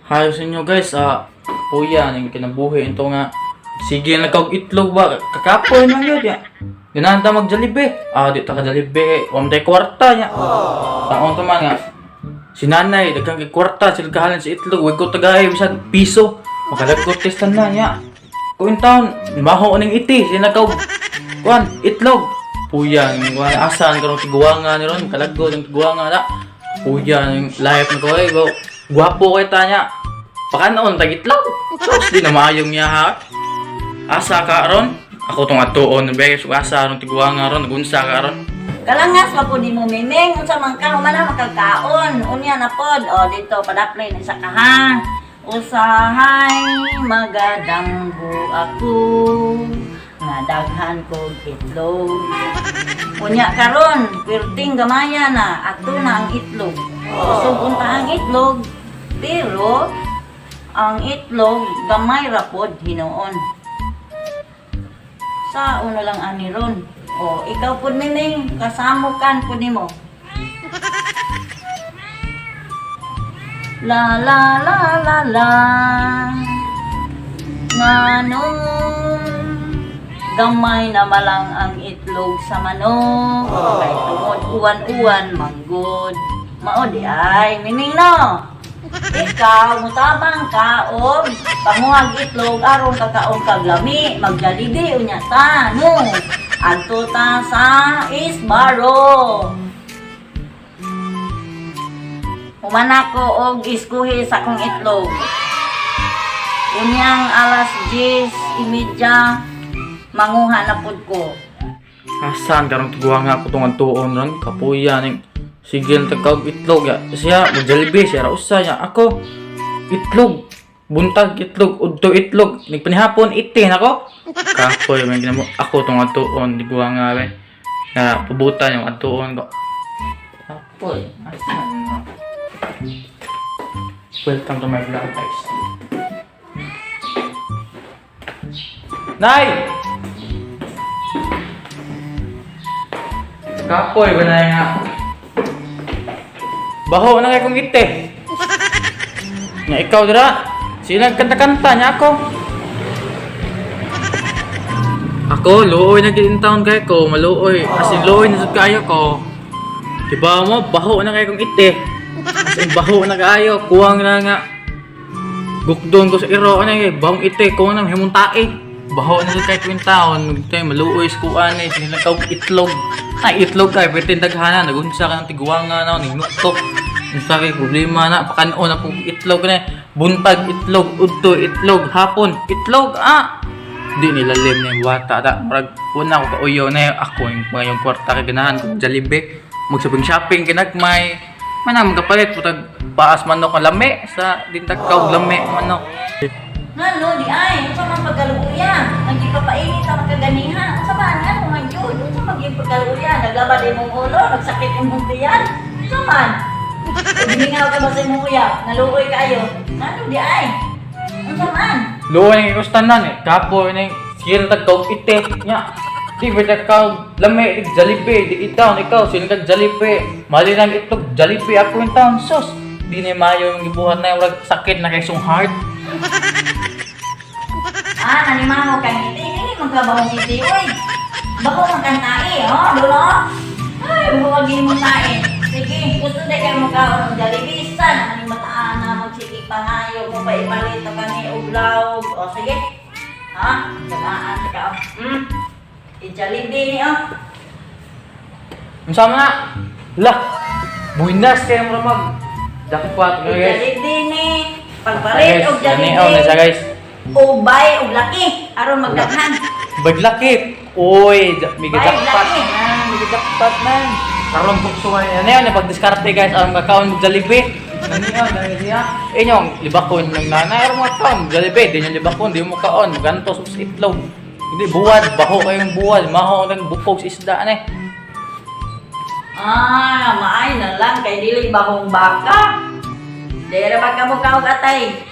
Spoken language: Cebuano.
Hayo sa inyo guys, puya ning kinabuhi ito nga. Sige na kag itlog ba, kakapoy man yun ya. Ganahan ta mag Jollibee. Ah, di ta ka Jollibee, wa man tay kwarta nya. Taon ta man nga. Si nanay, daghang kay kwarta, sila kahalin sa itlog, wag ko tagay bisan piso. Makalagkot kay tanan nya. Kung taon, maho ning iti, sila kag kuan, itlog. Puya ning kuan asan karon tiguanga ni ron, kalagkot ning tiguanga na. Puya ning life na ko ay, gwapo kay ta nya. Pakanoon tag itlog. Sus, di na maayong niya ha. Asa ka ron? Ako tong atuon, be, so asa ron tiguanga ron, nagunsa ka ron. Kalangas pa po ni mo miming, unsa man ka humana makakaon. Unya na pod, o dito padaplay na isa ka ha. Usahay magadanggo ako nga daghan kog itlog. Unya karon, perting gamaya na ato na ang itlog. Kusog unta ang itlog, pero ang itlog gamay ra pod hinuon. Sa una lang ani ron. O, ikaw pud miming, kasamukan pud nimo. La la la la la. Nganong gamay na malang ang itlog sa manok kay tungod uwan-uwan manggod. Mao di ay miming no. Ikaw mutabang ka og panguhag itlog aron kakaon kag lami, mag-Jollibee unya ta no. Adto ta sa Isbaro. Humana ko og iskuhi sa akong itlog. Unyang alas 10:30 manguha na pud ko. Asan karon tiguanga ako tong atuon ron, kapuya ning sige na tagkaog itlog ya. Siya mag Jollibee, siya ra usa nya. Ako itlog, buntag itlog, udto itlog, nagpanihapon iti nako. Kapoy man ginamo ako tong atuon tiguanga be. Na pabutan yung atuon ko. Kapoy, asan na? Welcome to my vlog, guys. Nay! Kapoy ba na nga? Baho na kay kong ite. Nga ikaw dira. Sila kanta-kanta niya ako. Ako, luoy na gid taon kay ko, maluoy. As in, luoy na jud kaayo ko. Diba mo, baho na kay kong ite. As in, baho na kaayo. Kuwang na nga. Gukdon ko sa iro, ano eh, bahong ite, kuwang na, himong tae. Baho na jud kay ko taon, tayo maluoy sa kuan eh, sila kaog itlog. Ay, itlog kay, pwede daghana, nagunsa ka ng tiguanga na, nagnutok. Unsa kay problema na, pakanoon na pong itlog na, buntag itlog, udto itlog, hapon, itlog, ah! Di nilalim na yung bata, ta, marag, una ko kauyo na yung ako, yung mga yung kwarta kay ganahan ko, Jollibee, magsabing shopping, kinagmay, manang magkapalit, putag, paas manok ang lami, sa dintag kaog lami manok. Ngano di ay, unsa man pagkaluya? Nagpapainit ang kaganiha. Unsa man ngano man jud? Unsa man gyud pagkaluya? Naglaba di imong ulo, nagsakit imong tiyan. Unsa man? Gimingaw ka ba sa imong uyab? Naluoy kaayo. Ngano di ay? Unsa man? Luoy nang ikustanan eh. Kapoy nang sila tag kaog ite nya. Di ba tag kaog lami di Jollibee di itaon ikaw sila tag Jollibee. Mali nang itlog Jollibee ako yung taon sus. Di ni mayo yung gibuhat na yung sakit na kay sung heart. Ah, nanimaho kang ngiti. Dili man ka bahong ngiti, oy. Baho man kang tae, oh, dulo. Ay, baho kang imong tae. Sige, gusto na kayo magkaon ng Jollibee. San ang mataan na magsige pangayo mo pa ipalit na kami og laog. O sige. Ha? Tagaan sa ka. I-Jollibee ni oh. Unsa man na? Lah. Buinas kay mo mag jackpot guys. I-Jollibee ni. Pagpalit og Guys, oh, na siya Jollibee. Guys. Ubay og laki aron magdaghan. Baglakit. Uy, may Bay, jackpot laki. Man, may jackpot man. Karon bukso man yan. Ano pag diskarte guys, ang kakaon mag Jollibee. Naniya, dahil siya. Eh nyong, libakon ng nanay, aron mga kaon, Jollibee, di nyo libakon, di mo kaon, gantos sa itlog. Hindi, buwad, baho kayong buwad, maho ng bukog sa isda, ano eh. Ah, maay na lang kay dili bahong baka. Dere ba ka mo kaog atay?